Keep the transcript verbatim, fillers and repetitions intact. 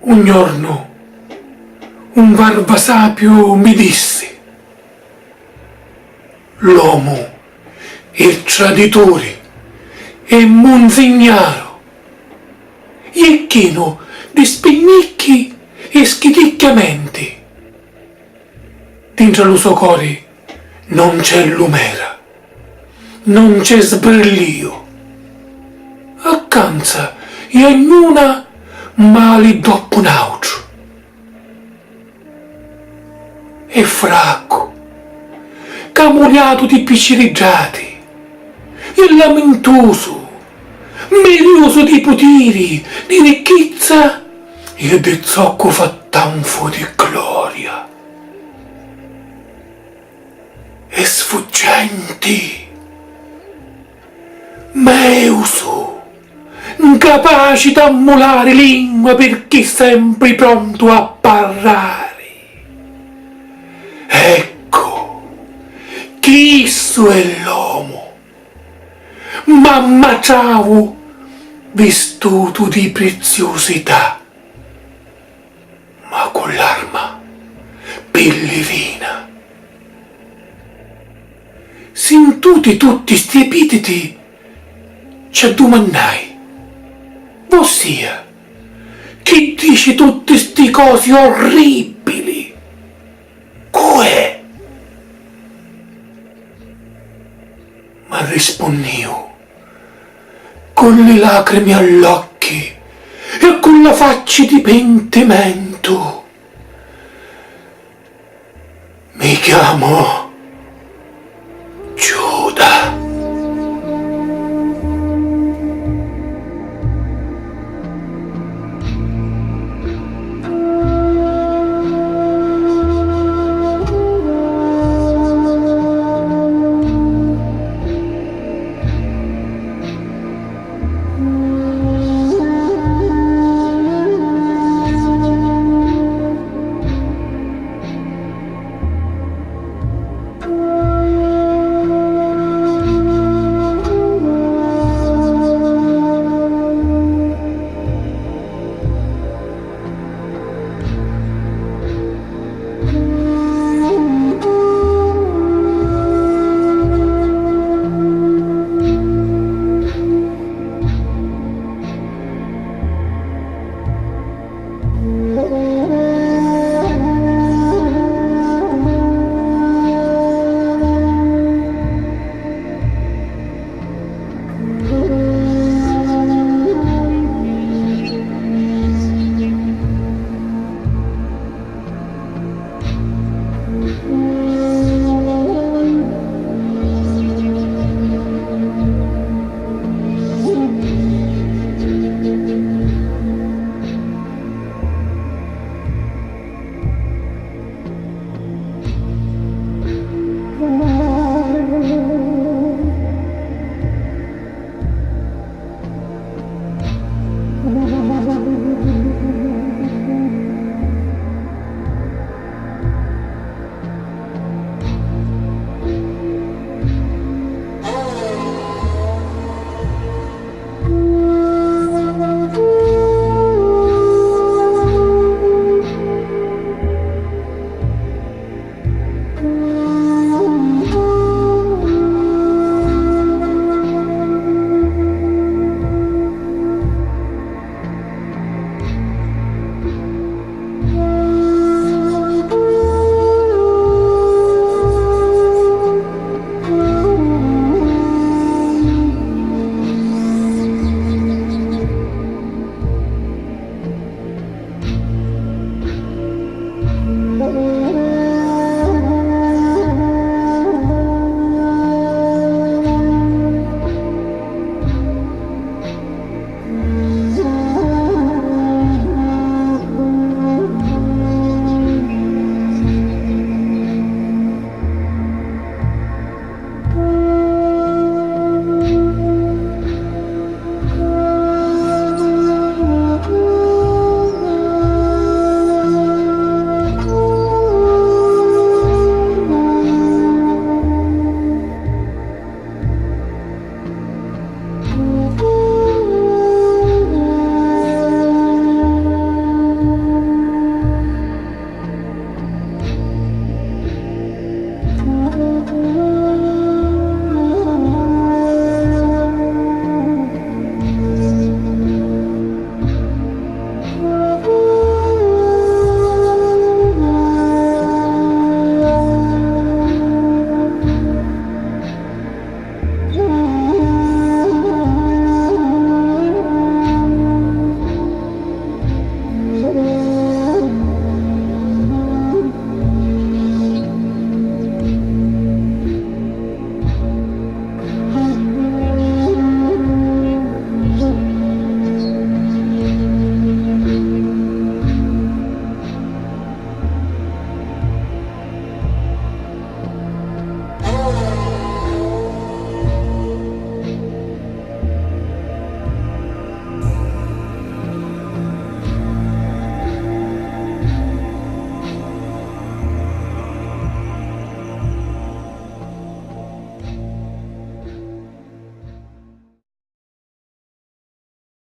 Un jornu un varvasapiu mi dissi: l'omu è tradituri e munzignaru, è chinu di spinnicchi e schiticchiamenti. Dintra lu so cori non c'è lumera, non c'è sbrillìu. Accanza e ognuna mali doppu n'autru. È fraccu, camuliatu di piciriddati, è lamintusu, miriusu di putiri, di ricchizza e di zoccu fa tanfu di gloria. È sfuggenti, meusu, ncapaci d'ammulari lingua pirchì sempri prontu a parrari. Eccu, chissu è l'omu. Mamma travu vistutu di priziusità, ma cu l'arma pi livina. Sintuti tutti sti epiteti, ci addumannai: vossia, chi dici tutti sti cosi orribili? Cu è? M'arrispunniu cu li lacrimi all'occhi e cu la facci di pentimentu: mi chiamu